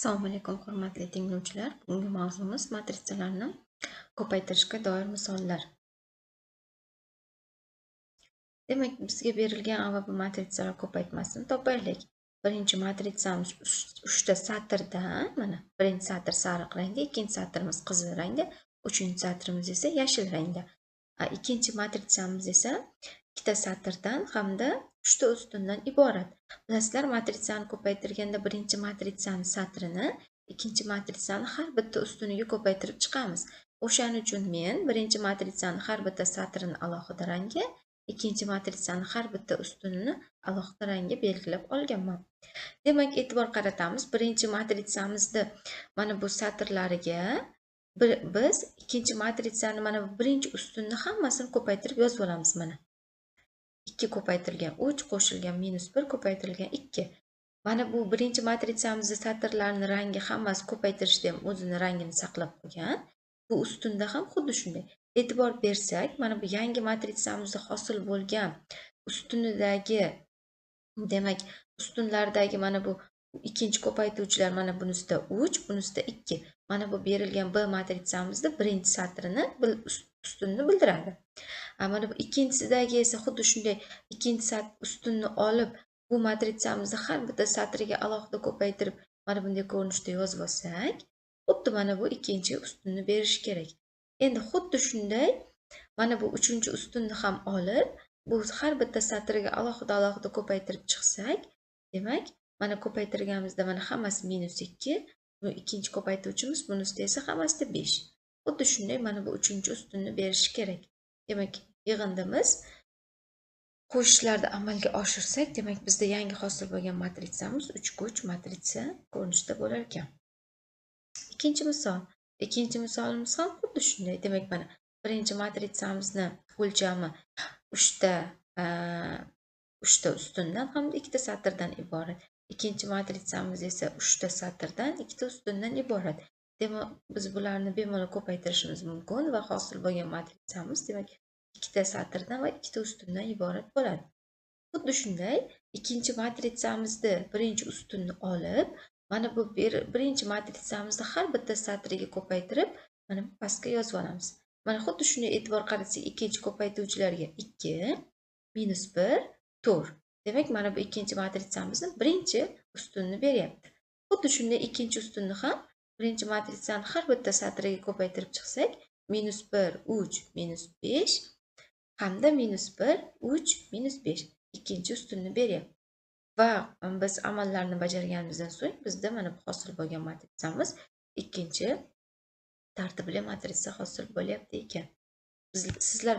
Assalomu alaykum, hurmatli tinglovchilar. Bugungi mavzumiz matrisalarni ko'paytirishga doir misollar. Demak, bizga berilgan A va B matrisalar ko'paytmasini topaylik. Birinchi matritsamiz 3 ta satrdan, mana birinchi satr sariq rangda, ikkinchi satrimiz qizil rangda, uchinchi satrimiz esa yashil rangda. Ikkinchi matritsamiz esa 2 ta satrdan hamda 3 ta ustundan iborat. Bilasizlar, matritsani ko'paytirganda birinchi matritsani satrini, ikkinchi matritsani har bitta ustuniga ko'paytirib chiqamiz. O'shaning uchun men birinchi matritsani har bitta satrini alohida rangga, ikkinchi matritsani har bitta ustunini alohida rangga belgilab olganman. Demak, e'tibor qaratamiz. Birinchi matritsamizni mana bu satrlariga biz ikkinchi matritsani mana bu birinchi ustunni hammasini ko'paytirib yozib olamiz mana. 2 ko'paytirilgan 3 qo'shilgan -1 ko'paytirilgan 2. Mana bu birinchi matritsamizni satrlarning rangi hammasi ko'paytirishda ham o'zini rangini saqlab qolgan. Bu ustunda ham xuddi shunday. E'tibor bersak, mana bu yangi matritsamizda hosil bo'lgan ustunidagi, demak, ustunlardagi mana bu ikkinchi ko'paytuvchilar mana bunisida 3, bunisida 2. Mana bu berilgan B matritsamizda birinchi satrini ustunni bildiradi. Mana bu ikkinchisidagi esa xuddi shunday ikkinchi ustunni olib, bu matritsamizda har bitta satriga alohida ko'paytirib, mana bunday ko'rinishda yozib olsak, xuddi mana bu ikkinchi ustunni berishi kerak. Endi xuddi shunday mana bu uchinchi ustunni ham olib, bu har bitta satriga alohida-alohida ko'paytirib chiqsak, demak, mana ko'paytirganimizda mana hammasi -2, bu ikkinchi ko'paytuvchimiz, bunisida esa hammasida 5. Xuddi shunday mana bu uchinchi ustunni berishi kerak. Demak, yig'indimiz qo'shishlarni amalga oshirsak, demak, bizda yangi hosil bo'lgan matritsamiz 3 ga 3 matritsa ko'rinishida bo'lar ekan. Ikkinchi misol. Ikkinchi misolimiz ham xuddi shunday. Demak, mana birinchi matritsamizni o'lchami 3 ta ustundan hamda 2 ta satrdan iborat. Ikkinchi matritsamiz esa 3 ta satrdan 2 ta ustundan iborat. Demak, biz bularni bemalol ko'paytirishimiz mumkin va hosil bo'lgan matritsamiz, demak, 2 ta satrdan va 2 ta ustundan iborat bo'ladi. Xuddi shunday ikkinchi matritsamizni birinchi ustunni olib, mana bu birinchi matritsamizni har bitta satriga ko'paytirib, mana bu pastga yozib olamiz. Mana xuddi shunday e'tibor qaratsak, ikkinchi ko'paytuvchilarga 2, -1, 4. Demak, mana bu ikkinchi matritsamizni birinchi ustunni beryapti. Xuddi shunday ikkinchi ustunni ham birinchi matritsani har bitta satriga ko'paytirib chiqsak, -1, 3, -5 hamda -1, 3, -5 ikkinchi ustunni beryapti. Va biz amallarni bajarganimizdan so'ng bizda mana bu hosil bo'lgan matritsamiz ikkinchi tartibli matritsa hosil bo'lyapti ekan. Sizlar